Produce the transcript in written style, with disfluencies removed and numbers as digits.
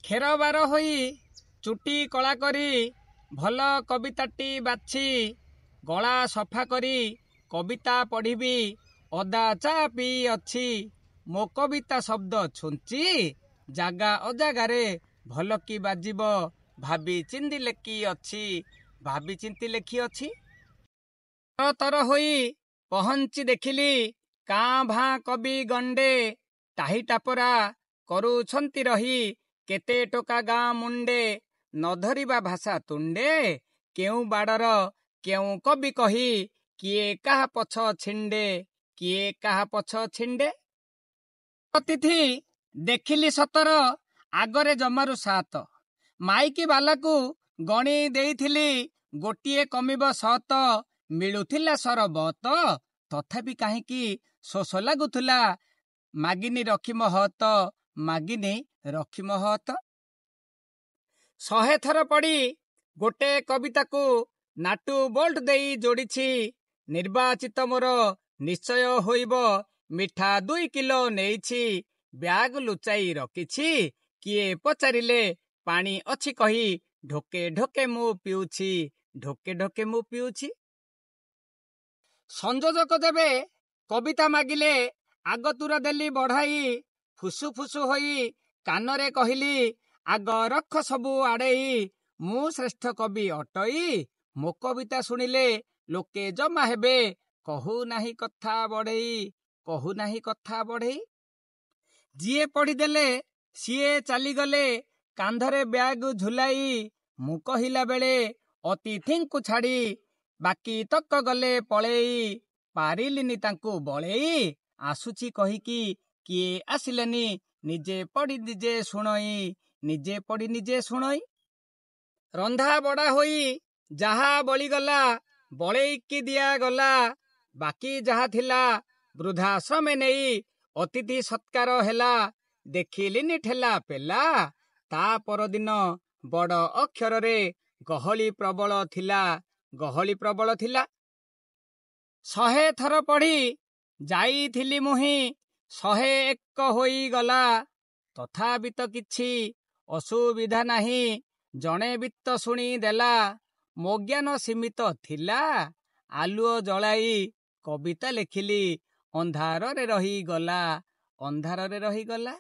ଖେରବାର ହୋଇ ଚୁଟି କଳା କରି ଭଲ କବିତାଟି ବାଛି ଗଳା ସଫା କରି କବିତା ପଢ଼ିବି ଅଦା ଚା ପିଇ ଅଛି। ମୋ କବିତା ଶବ୍ଦ ଛୁଞ୍ଚି ଜାଗା ଅଜାଗାରେ ଭଲ କି ବାଜିବ ଭାବି ଚିନ୍ତି ଲେଖି ଅଛି, ଭାବି ଚିନ୍ତି ଲେଖିଅଛି। ତର ହୋଇ ପହଞ୍ଚି ଦେଖିଲି କାଁ ଭାଁ କବି ଗଣ୍ଡେ ଟାହି ଟାପରା କରୁଛନ୍ତି ରହି କେତେ ଟୋକା ଗାଁ ମୁଣ୍ଡେ। ନ ଧରିବା ଭାଷା ତୁଣ୍ଡେ କେଉଁ ବାଡ଼ର କେଉଁ କବି କହି କିଏ କାହା ପଛ ଛିଣ୍ଡେ, କିଏ କାହା ପଛ ଛିଣ୍ଡେ। ଅତିଥି ଦେଖିଲି 17, ଆଗରେ ଜମାରୁ 7। ମାଇକି ବାଲାକୁ ଗଣି ଦେଇଥିଲି ଗୋଟିଏ କମିବ ସତ। ମିଳୁଥିଲା ସରବତ ତଥାପି କାହିଁକି ଶୋଷ ଲାଗୁଥିଲା। ମାଗିନି ରଖି ମହତ, ମାଗିନି ରଖି ମହତ। 100 ଥର ପଢ଼ି ଗୋଟେ କବିତାକୁ ନାଟୁ ବୋଲ୍ଟ ଦେଇ ଯୋଡ଼ିଛି। ନିର୍ବାଚିତ ମୋର ନିଶ୍ଚୟ ହୋଇବ ମିଠା 2 କିଲୋ ନେଇଛି, ବ୍ୟାଗ ଲୁଚାଇ ରଖିଛି। କିଏ ପଚାରିଲେ ପାଣି ଅଛି କହି ଢୋକେ ଢୋକେ ମୁଁ ପିଉଛି, ଢୋକେ ଢୋକେ ମୁଁ ପିଉଛି। ସଂଯୋଜକ ଯେବେ କବିତା ମାଗିଲେ ଆଗତୁରା ଦେଲି ବଢ଼ାଇ। ଫୁସୁ ଫୁସୁ ହୋଇ କାନରେ କହିଲି ଆଗ ରଖ ସବୁ ଆଡ଼େଇ। ମୁଁ ଶ୍ରେଷ୍ଠ କବି ଅଟଇ, ମୋ କବିତା ଶୁଣିଲେ ଲୋକେ ଜମା ହେବେ। କହୁନାହିଁ କଥା ବଢ଼େଇ, କହୁନାହିଁ କଥା ବଢ଼େଇ। ଯିଏ ପଢ଼ିଦେଲେ ସିଏ ଚାଲିଗଲେ କାନ୍ଧରେ ବ୍ୟାଗ ଝୁଲାଇ। ମୁଁ କହିଲା ବେଳେ ଅତିଥିଙ୍କୁ ଛାଡ଼ି ବାକି ତକ ଗଲେ ପଳେଇ। ପାରିଲିନି ତାଙ୍କୁ ବଳେଇ, ଆସୁଛି କହିକି କିଏ ଆସିଲେନି। ନିଜେ ପଢ଼ି ନିଜେ ଶୁଣଇ, ନିଜେ ପଢ଼ି ନିଜେ ଶୁଣଇ। ରନ୍ଧା ବଢ଼ା ହୋଇ ଯାହା ବଳିଗଲା ବଳେଇକି ଦିଆଗଲା। ବାକି ଯାହା ଥିଲା ବୃଦ୍ଧାଶ୍ରମେ ନେଇ ଅତିଥି ସତ୍କାର ହେଲା। ଦେଖିଲିନି ଠେଲା ପେଲା। ତା ପରଦିନ ବଡ଼ ଅକ୍ଷରରେ ଗହଳି ପ୍ରବଳ ଥିଲା, ଗହଳି ପ୍ରବଳ ଥିଲା। 100 ଥର ପଢ଼ି ଯାଇଥିଲି ମୁହିଁ 101 ହୋଇଗଲା। ତଥାପି ତ କିଛି ଅସୁବିଧା ନାହିଁ ଜଣେ ବିତ୍ତ ଶୁଣିଦେଲା। ମୋ ଜ୍ଞାନ ସୀମିତ ଥିଲା, ଆଲୁଅ ଜଳାଇ କବିତା ଲେଖିଲି ଅନ୍ଧାରରେ ରହିଗଲା, ଅନ୍ଧାରରେ ରହିଗଲା।